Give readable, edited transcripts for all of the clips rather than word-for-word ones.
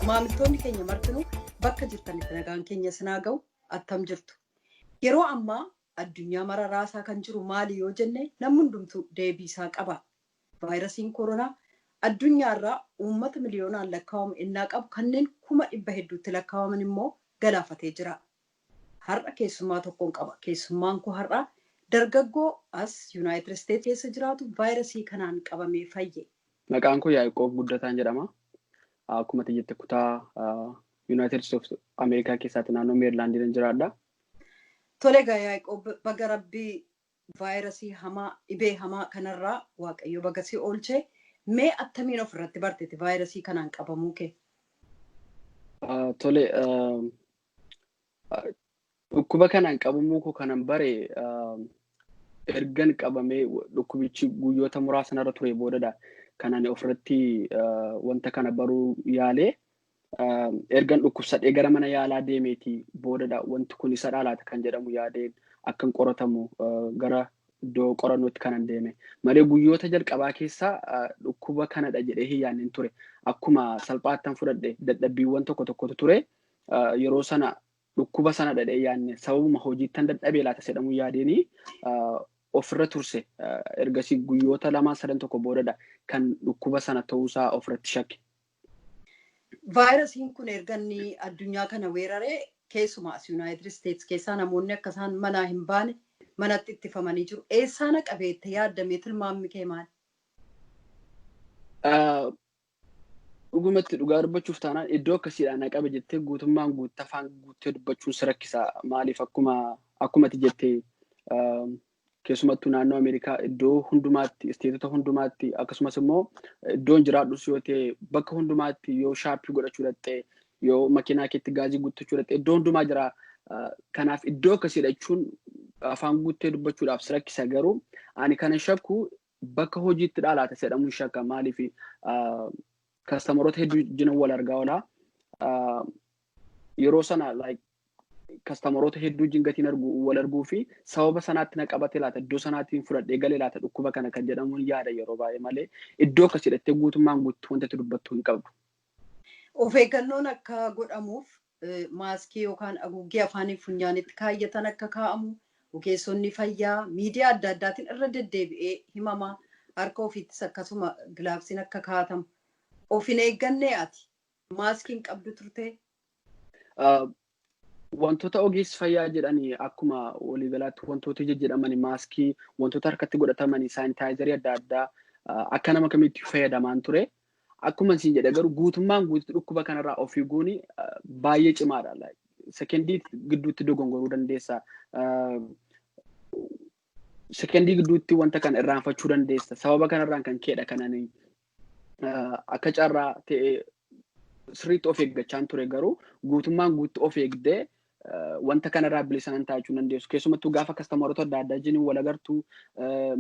Maamiltoonni keenya martinuu bakka jirtanitti nagaan keenya sinaa ga'u, attam jirtu? Yeroo ammaa addunyaa mara raasaa kan jiru maali yoo jenne, namni hundumtuu deebii isaa qaba. Vaayirasiin koronaa addunyaarraa uummata miliyoonaan lakkaa'amu innaa qabu, kanneen 500,000 hedduutti lakkaa'aman immoo galaafatee jira. Har'a keessummaa tokkoon qaba. Keessummaan koo har'aa dargaggoo as Yuunaayitid Isteetsi keessa jiraatu vaayirasii kanaan qabamee fayye. Maqaan koo Yaaqoob Guddataan jedhama. Akkuma ati jette, kutaa Yuunaayitid Isteetsi Ameerikaa keessaatti naannoo Meerilaandiin jiraadha. Tole egaa Yaaqoob, baga Rabbii vaayirasii hamaa, dhibee hamaa kanarraa Waaqayyo baga si oolchee. Mee attamiin ofirratti barteeti vaayirasii kanaan qabamuu kee? Tole, dhukkuba kanaan qabamuu koo kanan bare ergan qabamee dhukkubichi guyyoota muraasa narra ture boodadha. Kan ani ofirratti wanta kana baruu yaalee, ergan dhukkubsadhee gara mana yaalaa deemeeti boodadha wanti kun isa dhaalaata kan jedhamu yaadeen akkan qoratamu gara iddoo qorannootti kanan deeme malee, guyyoota jalqabaa keessaa dhukkuba kanadha jedhee hin yaadnen ture. Akkuma salphaattan fudhadhe. Dadhabbiiwwan tokko tokkotu ture. Yeroo sana dhukkuba sana dhadhee yaadne, sababuma hojiittan dadhabee laata jedhamu yaadeenii ofirra turse. Ergasii guyyoota 2 sadan tokko boodadha kan dhukkuba sana ta'uusaa ofirratti shakke. Vaayirasiin kun erga inni addunyaa kana weeraree, keessumaa as Yuunaayitid Isteetsi keessaa namoonni akka isaan manaa hin baane manatti ittifamanii jiru. Eessaa na qabeette yaaddamee, tilmaammi kee maali? Dhugumatti dhugaa dubbachuuf taanaan, iddoo akkasiidhaan na qabe jettee guutummaan guutti afaan guuttee dubbachuun si rakkisa. Maaliif, akkuma ati jettee, keessumattuu naannoo Ameerikaa iddoo hundumaatti, isteetota hundumaatti, akkasumas immoo iddoon jiraadhus yoo ta'e, bakka hundumaatti yoo shop godhachuu dhaqxee, yoo makiinaa keetti gaazii guuttachuu dhaqxee, iddoo hundumaa jira. Kanaaf iddoo akkasiidha jechuun afaan guuttee dubbachuudhaaf si rakkisa. Garuu ani kana shakku, bakka hojiitti dhaalaata jedhamuun shakka. Maaliif, customeroota hedduu wajjin wal argaa oola. Yeroo sana like customeroota hedduu wajjin gatiin argu wal arguu fi sababa sanaatti na qabate laata, iddoo sanaatiin fudhadhee galee laata dhukkuba kana kan jedhamuun yaada yeroo baay'ee malee, iddoo akkasii hidhattee guutummaan guutuu wanta itti dubbattu hin qabdu. Of eeggannoon akka godhamuuf maaskii yookaan haguuggee afaanii funyaanitti kaayyatan akka kaa'amu ogeessonni fayyaa miidiyaa adda addaatiin irra deddeebi'ee himama. Harka ofiittis akkasuma glovesiin akka kaa'atamu. Of hin eeggannee ati? Maaskiin qabdu turte? Wantoota ogeessi fayyaa jedhanii, akkuma waliigalaatti wantoota jejjedhamani, maaskii, wantoota harkatti godhatamanii, sanitizerii adda addaa akka nama kamitti fayyadamaan ture. Akkuma isin jedhe garuu, guutummaan guututti dhukkuba kanarraa of eeguun baay'ee cimaadha. Sekendii gidduutti dogongoruu dandeessa. Sekendii gidduutti wanta kana irraanfachuu dandeessa. Sababa kanarraan kan ka'edha kanani akka carraa ta'ee sirriitti of eeggachaan ture, garuu guutummaan guutti of eegdee wanta kanarraa bilisa nan taa'achuu dandeessu. Keessumattuu gaafa customeroota adda addaa wajjin wal agartu,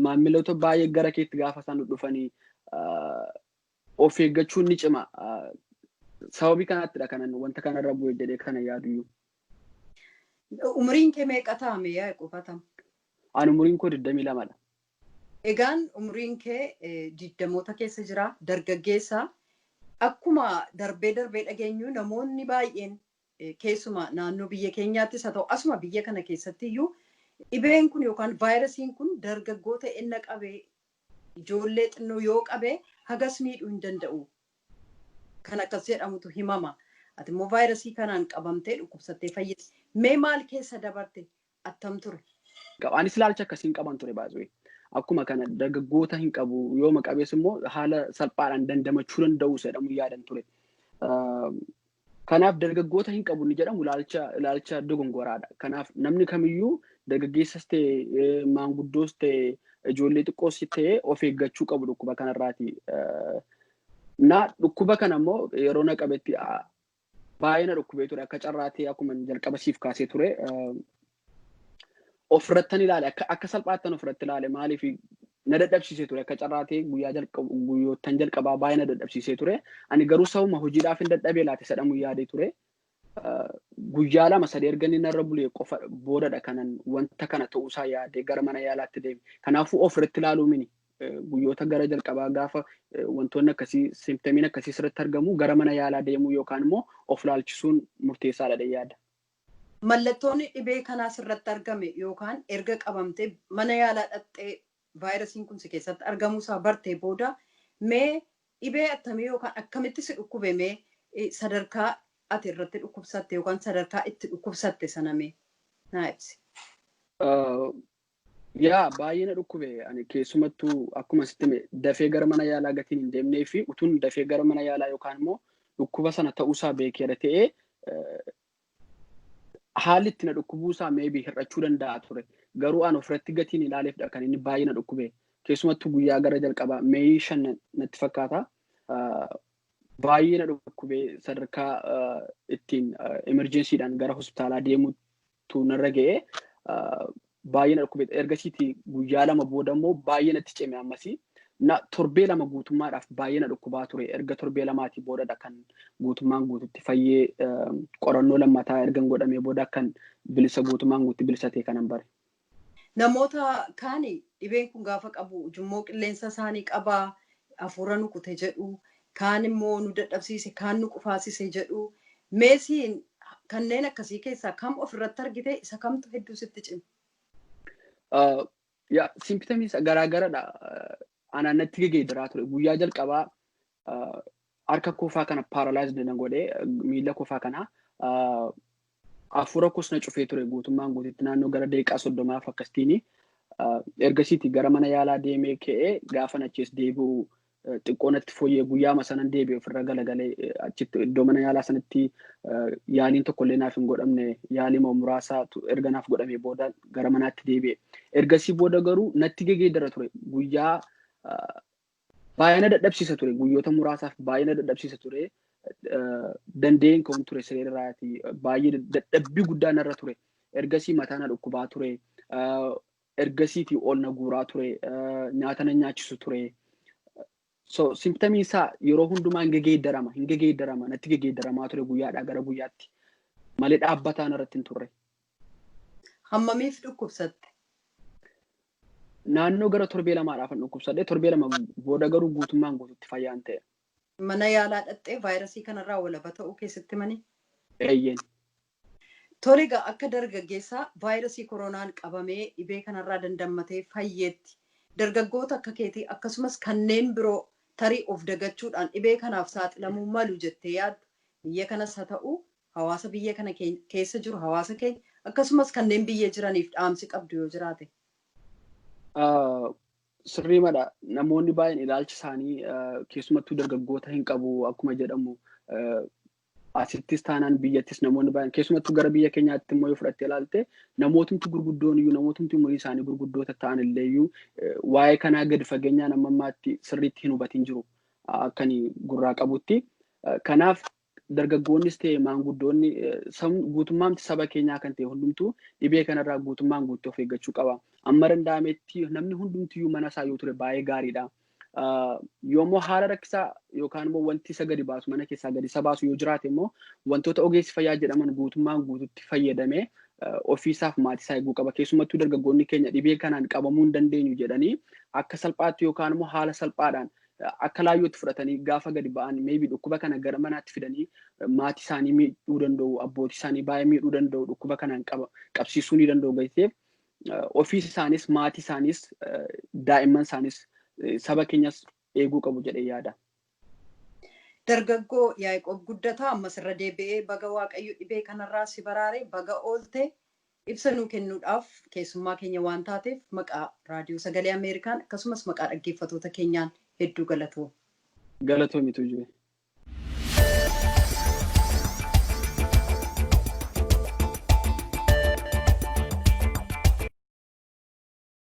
maamiloota baay'ee gara keetti gaafa isaan dhufanii, of eeggachuun ni cima. Sababii kanaattidha kanan wanta kanarra bu'e jedhee kana yaaduyyuu. Umriin kee meeqa ta'ame, yaa qofatam? Ani umriin koo 22dha. Egaan umriin kee digdamoota keessa jira, dargaggeessa. Akkuma darbee darbee dhageenyu, namoonni baay'een keessumaa naannoo biyya keenyaattis haa ta'u, asuma biyya kana keessatti iyyuu, dhibeen kun yookaan vaayirasiin kun dargaggoota enna qabee, ijoollee xinnoo yoo qabee hagas miidhuu hin danda'u. Kan akkas jedhamutu himama. Ati immoo vaayirasii kanaan qabamtee dhukkubsattee fayyite. Mee maal keessa dabarte? Attam ture? Anis ilaalcha akkasiin qaban ture baay'ee. Akkuma kana dargaggoota hin qabu, yooma qabees immoo haala salphaadhaan dandamachuu danda'u jedhamu yaadan ture. Kanaaf dargaggoota hin qabu inni jedhamu ilaalcha dogongoraadha. Kanaaf namni kamiyyuu, dargaggeessas ta'e, maanguddoos ta'e, ijoollee xiqqoos ta'e, of eeggachuu qabu dhukkuba kanarraati. Na dhukkuba kana immoo yeroo na qabetti baay'ee na dhukkubee ture. Akka carraa ta'e, akkuma jalqaba siif kaasee ture, ofirrattan ilaale, akka salphaattan ofirratti ilaale. Maaliif, na dadhabsiisee ture. Akka carraa ta'e guyyaa jalqabu, guyyoottan jalqabaa baay'ee na dadhabsiisee ture. Ani garuu sababuma hojiidhaaf hin dadhabee laate jedhamu yaadee ture. Guyyaa 2 3 erga inni narra bulee qofa boodadha kanan wanta kana ta'uusaa yaadee gara mana yaalaatti deeme. Kanaafuu ofirratti ilaaluu mini. Guyyoota gara jalqabaa gaafa wantoonni akkasii, symptomiin akkasii sirriitti argamu, gara mana yaalaa deemuu yookaan immoo of laalchisuun murteessaadha yaada. Mallattoon dhibee kanaa sirratti argame yookaan erga qabamtee mana yaalaa dhaqxee vaayirasiin kun si keessatti argamuusaa bartee booda, mee dhibee attamii yookaan akkamitti si dhukkube? Mee sadarkaa ati irratti dhukkubsatte yookaan sadarkaa itti dhukkubsatte sana mee naa ibsi. Yaa, baay'ee na dhukkube. Ani keessumattuu akkuma sitti hime, dafee gara mana yaalaa gatiin hin deemnee fi utuun dafee gara mana yaalaa yookaan immoo dhukkuba sana ta'uusaa beekeera ta'ee, haalli itti na dhukkubuusaa maybe hir'achuu danda'a ture. Garuu ani ofirratti gatiin ilaaleefdha kan inni baay'ee na dhukkube. Keessumattuu guyyaa gara jalqabaa May 5 natti fakkaata. Baay'ee na dhukkube, sadarkaa ittiin emergencydhaan gara hospitaalaa deemuutu narra ga'ee baay'ee na dhukkube. Ergasiiti guyyaa 2 booda immoo baay'ee natti cime ammasii. Na torbee 2 guutummaadhaaf baay'ee na dhukkubaa ture. Erga torbee 2tii boodadha kan guutummaan guututti fayyee, qorannoo lammataa erga godhamee booda kan bilisa, guutummaan guututti bilisa ta'e kanan bare. Namoota kaani dhibeen kun gaafa qabu ujummoo qilleensa isaanii qabaa, hafuura nu kute jedhu, kaan immoo nu dadhabsiise, kaan nu qufaasise jedhu. Meesiin kanneen akkasii keessaa kam ofirratti argite? Isa kamtu hedduu sitti cime? Yaa, symptomii garaagaradha. Anaan natti gegeeddaraa ture. Guyyaa jalqabaa harka koofaa kana paralyzed na godhee, miila koofaa kana, hafuura koos na cufee ture guutummaan guututti naannoo gara daqiiqaa 30f akkasitiin. Ergasiiti gara mana yaalaa deemee ka'ee gaafa achiis deebi'u xiqqoo natti fooyyee, guyyaama sanan deebi'e ofirra galagalee achitti iddoo mana yaalaa sanatti yaaliin tokkollee naaf hin godhamne, yaalii muraasa erga naaf godhamee booda gara manaatti deebi'e. Ergasii booda garuu natti gegeeddara ture. Guyyaa baay'ee na dadhabsiisa ture. Guyyoota muraasaaf baay'ee na dadhabsiisa ture. Dandeen ka'uun ture siree irraati. Baay'ee dadhabbii guddaa narra ture. Ergasii mataa na dhukkubaa ture. Ergasiitii ol na guuraa ture. Nyaata na nyaachisu ture. So symptomii isaa yeroo hundumaa hin gegeeddarama, hin gegeeddarama, natti gegeeddaramaa ture guyyaadhaa gara guyyaatti. Malee dhaabbataan irratti hin turre. Hammamiif dhukkubsatte? Naannoo gara torbee 2dhaaf hin dhukkubsadhe. Torbee 2 booda garuu guutummaan guututti fayyaan ta'e. Mana yaalaa dhaqxee vaayirasii kanarraa walaba ta'uu keessatti mani? Eeyyeen. Tole egaa, akka dargaggeessaa vaayirasii koronaan qabamee dhibee kanarraa dandammatee fayyeetti, dargaggoota akka keetii akkasumas kanneen biroo tarii of dagachuudhaan dhibee kanaaf saaxilamuu malu jettee yaaddu, biyya kanas haa ta'u hawaasa biyya kana keessa jiru, hawaasa keenya akkasumas kanneen biyya jiraniif dhaamsi qabdu yoo jiraate. Sirrii madha. Namoonni baay'een ilaalcha isaanii keessumattuu dargaggoota hin qabu akkuma jedhamu, asittis taanaan biyyattis namoonni baay'een, keessumattuu gara biyya keenyaatti immoo yoo fudhattee ilaalte, namootumti gurguddoon iyyuu, namootumti umurii isaanii gurguddoota ta'an illee iyyuu waa'ee kanaa gadi fageenyaan amma ammaatti sirriitti hin hubatin jiru akkani gurraa qabutti. Kanaaf dargaggoonnis ta'e maanguddoonni, guutummaamti saba keenyaa kan ta'e hundumtuu dhibee kanarraa guutummaan guutuu of eeggachuu qaba. Amma danda'ametti namni hundumtiyyuu mana isaa yoo ture baay'ee gaariidha. Yoommoo haala rakkisaa yookaan immoo wanti isa gadi baasu, mana keessaa gadi isa baasu yoo jiraate immoo, wantoota ogeessi fayyaa jedhaman guutummaan guututti fayyadamee ofiisaaf maatii isaa eeguu qaba. Keessumattuu dargaggoonni keenya dhibee kanaan qabamuu hin dandeenyu jedhanii akka salphaatti yookaan immoo haala salphaadhaan akka laayyootti fudhatanii gaafa gadi ba'an, maybe dhukkuba kana gara manaatti fidanii maatii isaanii miidhuu danda'u, abbootii isaanii baay'ee miidhuu danda'u, dhukkuba kanaan qabsiisuu ni danda'u gaiteef, ofiis isaanis, maatii isaanis, daa'imman isaanis, saba keenyas eeguu qabu jedhee yaada. Dargaggoo Yaaqoob Guddataa, ammas irra deebi'ee baga Waaqayyo dhibee kanarraa si baraare, baga oolte. Ibsa nuu kennuudhaaf keessummaa keenya waan taateef maqaa Raadiyoo Sagalee Ameerikaan akkasumas maqaa dhaggeeffatoota keenyaan hedduu galatoo. Galatoomitu jiru.